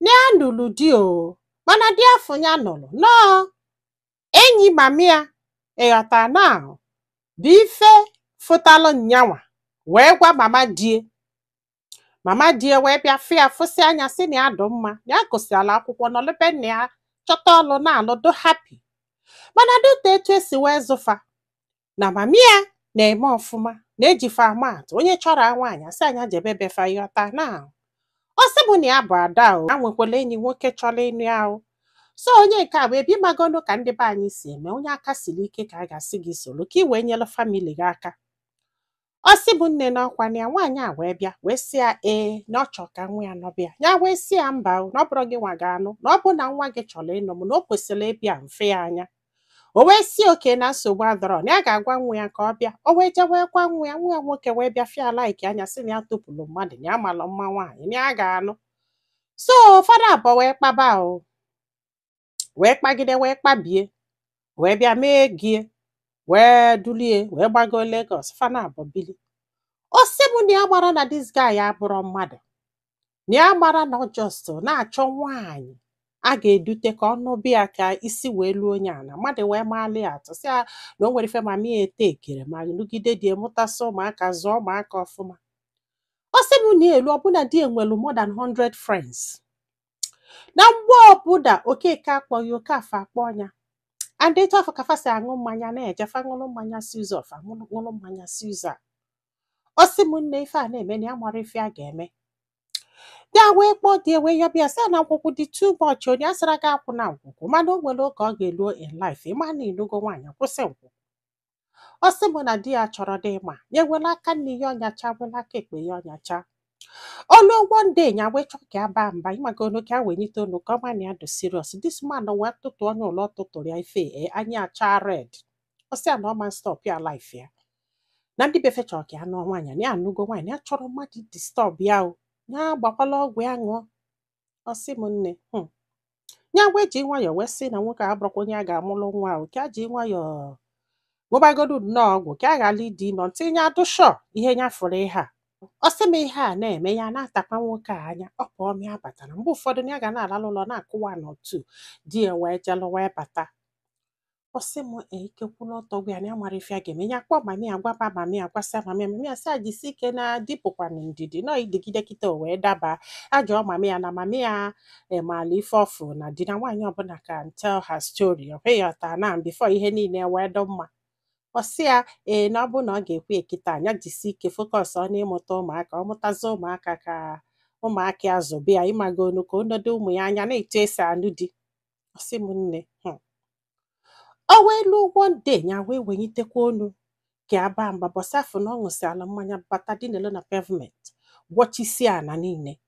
Na ya nụrụ di o, mana di afọ ya nụrụ nọọ enyi mami ya, ịghọta na bụ ife fụtalụ nyanwa wee gwa mama die. Mama die wee bịa fụ ya, fụsị anya, sị na ya dụ mma, na ya gụsịala akwụkwọ, nọlebe nna ya, chọta ọlụ, na-alụ, do happy. Mana dịka etu esi wee zụfa na mami ya na-eme ọfụma, na-ejifa amaatụ, onye chọrọ nwaanyị asị anya jebe befa, ịghọta na ọ sị bụ na ya bụ ada o, ya nwekwara enyi nwoke chọrọ ịnụ ya o. So onye nke a bụ ebi magonu ka ndị be anyị si eme, onye aka siri ike ka a ga-asị gị soro ka ị wee nyere family gị aka. Ọ sị bụ nne na ọkwa na ya nwaanyị a wee bịa wee sị ya ee, na ọ chọọ ka nwa ya nọbịa. Ya wee sị ya mba o, na ọ bụrụ gị nwa ga-anụ, na ọ bụ na nwa gị chọrọ ịnụ m, na o kwesịrị ịbịa mfe ya anya. O wee sị oke na nsogbu adọrọ, na ya ga-agwa nwa ya ka ọ bịa. O wee jee wee gwa nwa ya, nwa ya nwoke wee bịa fịa like anya, sị na ya topụrụ mmadụ, na ya malụ mma nwaanyị, na ya ga-anụ. So ụfọdụ abụọ wee kpaba o, wee kpagide, wee kpabie, wee bịa mee gie, wee dulie, wee gbago Lagos, fana abụọ bili. Ọ sị m na ya gbara na this guy abụrọ mmadụ, na ya gbara na ọ just na-achọ nwaanyị a ga-edute ka ọ nụbịa, ka isi wee luo onye ala mmadụ, wee maalụ ya atụ, sị ya na o nwere ife mami ya ete ekere ma nụgide di, mụtasị ụmụaka, zụọ ụmụaka ọfụma. Ọ sị m na elu ọbụna di enwelu more than 100 friends, na mgbe ọbụla Okeke akpọghị, Okafọ akpọ ya, and etu afọ ka fa si aṅụ mmanya na-eje, fa ṅụrụ mmanya si ụzọ, fa ṅụrụ mmanya si ụzọ a. Ọ sị m nne, ife a na-eme na ya mara ife a ga-eme. Ya wee kpọọ di, wee yọbịa, sị na nkwụkwụ dị too much. Onye asịra gị akwụ na nkwụkwụ, mana o nwere oge ọ ga-eluo in life, ịma na ịnụgo nwaanyị, kwụsị nkwụkwụ. Ọ sị m na di ya chọrọ dị ịma ya ewela aka nne ya ọnyacha, wela aka ekpe ya ọnyacha. Olu one day ya wee chọọ ka ya baa mba, ịmaga onu ka ya wenyite onu ka ọ ma na ya dị serious. This man wee tụtụ onye ụlọ, tụtụrụ ya ife e anya acha red. Ọ sị ya na ọ ma stop ya life ya, na ndị befe chọrọ ka ya nụọ nwaanyị, na ya anụgo nwaanyị, na ya chọrọ mmadụ disturb ya o, ya gbakwala ọgwụ ya ṅụọ. Ọ sị m nne, ya wee ji nwayọọ wee sị na nwoke a abụrụkwa onye a ga-amụlụ nwa o, ka a ji nwayọọ ṅụbagodu nnọọ ọgwụ ka a ghara ịdị ime ntinye adụshọ ihe ya fụrụ ihe a. Ọ sị m ihe a na-eme, ya na-atakwa nwoke a anya, ọ pụọ ma ya batara. Mgbe ụfọdụ na ya ga na-alalụ ụlọ na-akụwa n'otu di ya wee jelụ wee bata. Ọ sị m ike kwụrụ ọtọ gwa ya na ya mara ife a ga-eme. Ya kpọọ mami ya, gwaba mami ya, gwasịa mami ya, mami ya sị jisi ike na dipụkwana ndidi nọ idegide kịta o wee daba. Ajụọ mami ya na mami ya maala ife ọfụ na di na nwaanyị ọbụla can tell her story, ọ kweghị ọta na before ihe niile wee dụ mma. Ọ sị ya ee, na ọ bụ na ọ ga-ekwe ekịta, ya jisi ike focus ọ n'ịmụta ụmụaka, ọ mụtazi ụmụaka ka ụmụaka ya zụbe ya, ịmago onu ka o nodo ụmụ ya anya na-etu esi anụ di. Ọ sị m nne, o wee luo one day, ya wee wenyitekwa onu ka ya baa mba. Bọsị afọ na ọ ṅụsịala mmanya bata, dinelu na pavement, gwọchisie ana niile.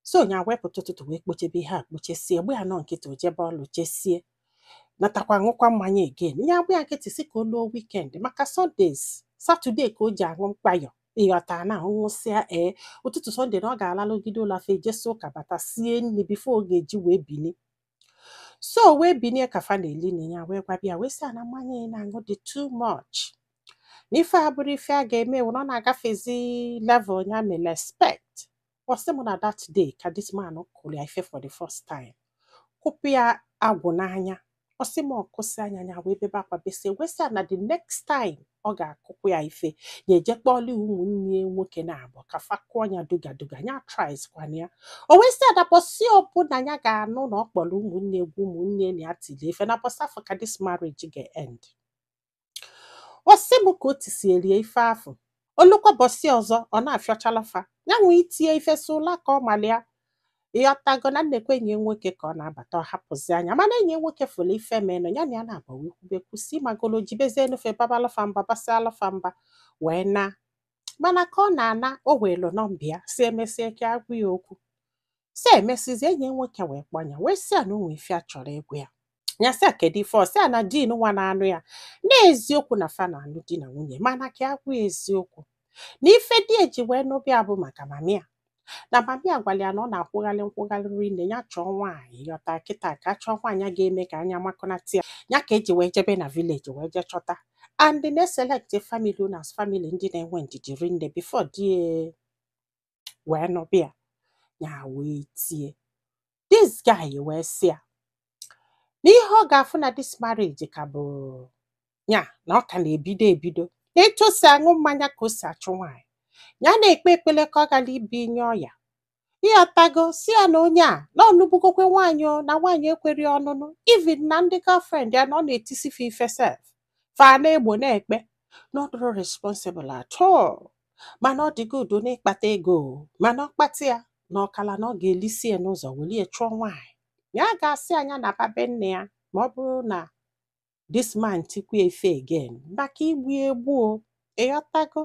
So ya wepụta ụtụtụ wee kpochebe ihe a, kpochesie gbe ya nọ nkịtị, o jebe ọlụ, chesie, natakwa, ṅụkwa mmanya again. Ya gba ya nkịtị, sị ka o luo weekend, maka Sundays, Saturday ka o ji aṅụ mkpayọ, ịghọta na ṅụsịa ee ụtụtụ Sunday na ọ ga-alalụgide ụlọ afọ, ejesi ụka bata, sie nri before ọ ga-eji wee bini. So wee binie ka fa na-eli nri, ya wee gwabịa wee sị ya na mmanya ị na-aṅụ dị too much, na ife a bụrụ ife a ga-eme na ọ na-agafezi level ya mere expect. Ọ sị m na that day ka this man kụrụ ya ife for the first time, kụpụ ya agwụ n'anya. Ọ sị m ọkụsị anya, ya wee bebe akwa, besie, wee sị ya na the next time ọ ga-akụkwu ya ife, ya eje kpọọla ụmụnne ya nwoke na abụọ ka fa kụọ ya duga duga. Ya tries kwana ya. O wee sị ya na bọsị ọbụla ya ga-anụ na ọ kpọrọ ụmụnne egwu, ụmụnne na ya tili ife, na bọsị afọ ka this marriage ga-end. Ọ sị m ka o tisierie ife afọ olukwa, bọsị ọzọ ọ na-afịọchala fa, ya nwee itinye ife si ụla ka ọ malịa, ịghọtago, na nnekwa enyi ya nwoke ka ọ na-abata, ọ hapụzi anya. Mana enyi ya nwoke fụrụ ife menụ ya na ya na-abụ wee kwube, kwụsị magolo jibezie enufe babalụfa mba, basịalụfa mba, wee na. Mana ka ọ na-ana, o welu nọmba ya, si emesie ka agwa ya okwu. Si emesizie, enyi ya nwoke wee kpọọ ya, wee sị ya na o nwee ife a chọrọ ịgwa ya. Ya sị ya kedu ife? Ọ sị ya na di nwa na-anụ ya n'eziokwu, na fa na-anụ di na nwunye, mana ka agwa ya eziokwu na ife di eji wee nụbịa bụ maka mami ya, na mami ya gwara ya na ọ na-akwụghalị nkwụghalị rinne, ya chọọ nwaanyị, yọta kịta ka chọọ nwaanyị a ga-eme ka anya makọnata ya, ya ka eji wee jebe na village wee jee chọta and na-eselect family unu as family ndị na-enwe ndidi rinne before di ya wee nụbịa. Ya wee tie. This man wee sị ya na This guy wee sị ya na ihe ọ ga-afụ na this marriage ka bụ ya na ọ ka na-ebido ebido, na etu o si aṅụ mmanya ka o si achụ nwaanyị, ya na-ekpe ekpele ka ọ gara ibi nye ọya. Ịghọtago? Si ya na onye a na ọnụbugokwe nwaanyị o, na nwaanyị ekweri ọnụnụ, even na ndị girlfriend ya na ọ na-etisife ife sef fa na-egbo na-ekpe na ọ dịrọ responsible at all, mana ọ dị good n'ịkpata ego o, mana ọ kpata ya na ọkala na ọ ga-elisi ya n'ụzọ welie chụọ nwaanyị. Ya ga-asị anya na babe nne ya ma ọ bụrụ na this man tikwa ife again maka igbu egbu o. Ịghọtago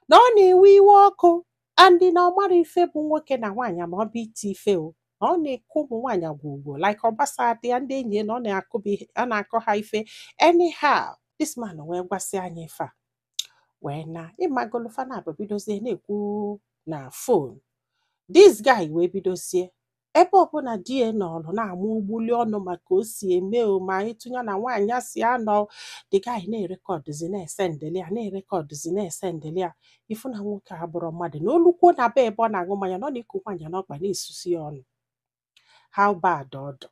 na ọ na-ewe iwe ọkụ and na ọ mara ife bụ nwoke na nwaanyị, ma ọ bụ iti ife o, na ọ na-ekwu ụmụ nwaanyị gwugwo like ọ gbasa dị ya, ndị enyi ya na ọ na-akụba ihe, ọ na-akọ ha ife anyhow. This man wee gwasị anyị ife a wee na ịmagolu fanabụ bidozie na-ekwu na phone. This guy wee bidozie ebe ọbụla di ya nọrọ na-amụ ugbuli ọnụ maka o si eme o, ma ịtụnye na nwaanyị ya si anọ. The guy na-erecordzi, na-esendịlị ya, na-erecordzi, na-esendịlị ya. Ifu na nwoke a bụrụ mmadụ na olukwuo na be ebe ọ na-aṅụ mmanya na ọ na-eku nwaanyị n'ọkpa na-esusi ya ọnụ. How bad ọ dị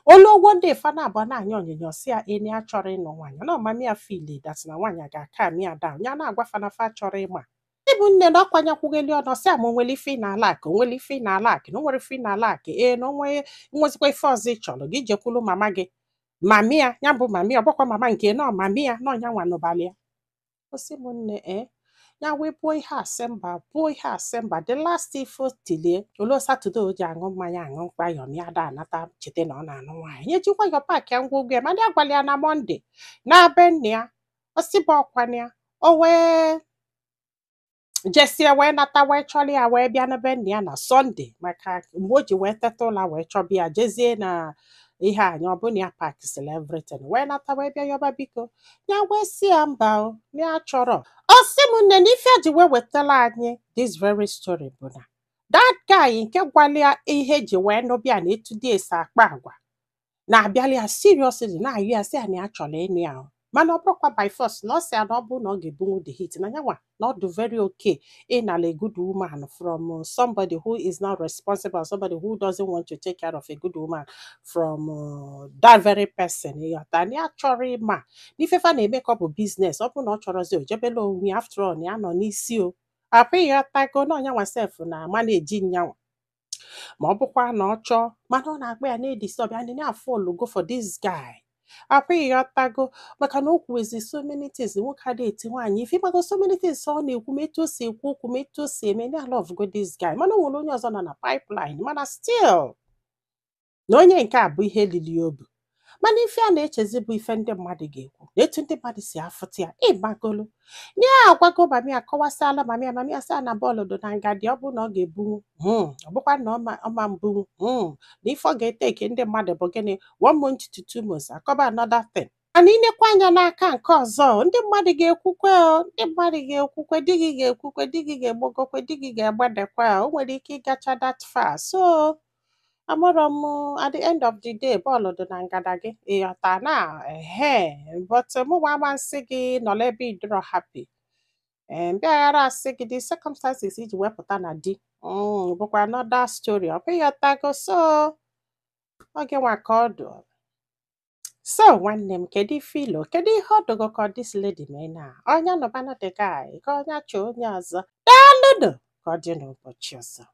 olu ụgwọ ndị fana abụọ na-anya onyinyo si ya eni achọrọ ịnụ nwaanyị na ọmami ya feel that na nwaanyị ga-aka mi ya down. Ya na-agwa fana fa chọrọ ịma ịbụ nne na ọkwanyekwugheli ọnụ, sị ama onwere ife ị na-ala akụ, onwere ife ị na-ala akụ, na onwere ife ị na-ala akụ ee, na onwe nwezikwa ife ọzọ ị chọrọ gị jekwulu mama gị, mami ya, ya bụ mami ya, ọ bụkwa mama nke nọ mami ya na ọnya nwa nụbalị ya. O sị m nne, ee, ya wee buo ihe asị mba, buo ihe asị mba. The last ife o tilie olo Saturday o ji aṅụ mmanya, aṅụ mkpayọm ya da anata cheta na ọ na-anụ nwaanyị, ya ejikwa yọ pack ya ngwongwo ya, mana ya gwara ya na Monday na be nne ya. O si bụ ọkwana ya, o wee jesie wee nata, wee chọrọ ya wee bịa na be nne ya na Sunday, maka mgbe o ji wee teta ụla wee chọba ya jezie na ihe anya ọ bụla ya packsịrị everything wee nata, wee bịa yọba biko. Ya wee sị ya mba o, na ya chọrọ. Ọ sị m nne, na ife a ji wee wetara anyị this very story bụ na that guy nke gwara ya ihe ji wee nụbịa na etu dị esi akpa agwa na-abịala ya seriously, na-ayọ ya, sị ya na ya chọrọ ịnụ ya o, mana ọ bụrụkwa by force, na ọ sị ya na ọ bụrụ na ọ ga-ebunwu the heat na yanwa na ọ dị very okay ịnala a good woman from somebody who is not responsible, somebody who doesn't want to take care of a good woman, from that very person. Ịghọta na ya chọrọ ịma n'ifefa na-eme ka ọ bụ business, ọ bụrụ na ọ chọrọzi o jebela onwe ya. After all, na ya nọ n'isi o apụ. Ịghọtago na ọnyanwa sef na ama na-eji nyanwa ma ọ bụkwa na ọ chọọ, mana ọ na-akpa ya na-edisturb ya, ndị na-afụ olugo for this guy akwa. Ịghọtago? Maka na o kwuwezi so many things, nwoke adịghị eti nwaanyị ife, ịgbago so many things ọ na-ekwu, ma etu o si ekwu okwu, ma etu o si eme na love go this guy, mana o nwere onye ọzọ nọ na pipeline, mana still na onye nke a bụ ihe lili obi. Mana ife a na-echezi bụ ife ndị mmadụ ga-ekwu na etu ndị mmadụ si afụta ya. Ịgbagolo ya agwago mami, akọwasịala mami ya, mami asị na bọọlụ dị na ngadi, ọ bụrụ na ọ ga-ebunwu, ọ bụkwa na ọma mbunwu, na ife ọ ga-eteke ndị mmadụ bụ gịnị, 1 month to 2 months, akọba another thing. Mana inekwa anya n'aka nke ọzọ, ndị mmadụ ga-ekwukwe o, ndị mmadụ ga-ekwukwe, di gị ga-ekwukwe, di gị ga-egbogokwe, di gị ga-agbadekwa. O nwere ike ịgacha that far. So amụrọ m, at the end of the day, bọọlụ dị na ngada gị. Ịghọta na ehe, but mụnwa ama nsị gị nọrọ ebe ị dịrọ happy. Ee, mbịaghara asị gị the circumstances iji wepụta na di bụkwa another story. Ọ bụ ịghọtago? So oge nwa ka ọ dụ. So nwanne m, kedu ife ilo, kedu ihe ọ dụgo ka this lady mee na onye nọbanụ the guy ka onye chọọ onye ọzọ? Daalụnụ, ka ọ dị n'ụbọchị ọzọ.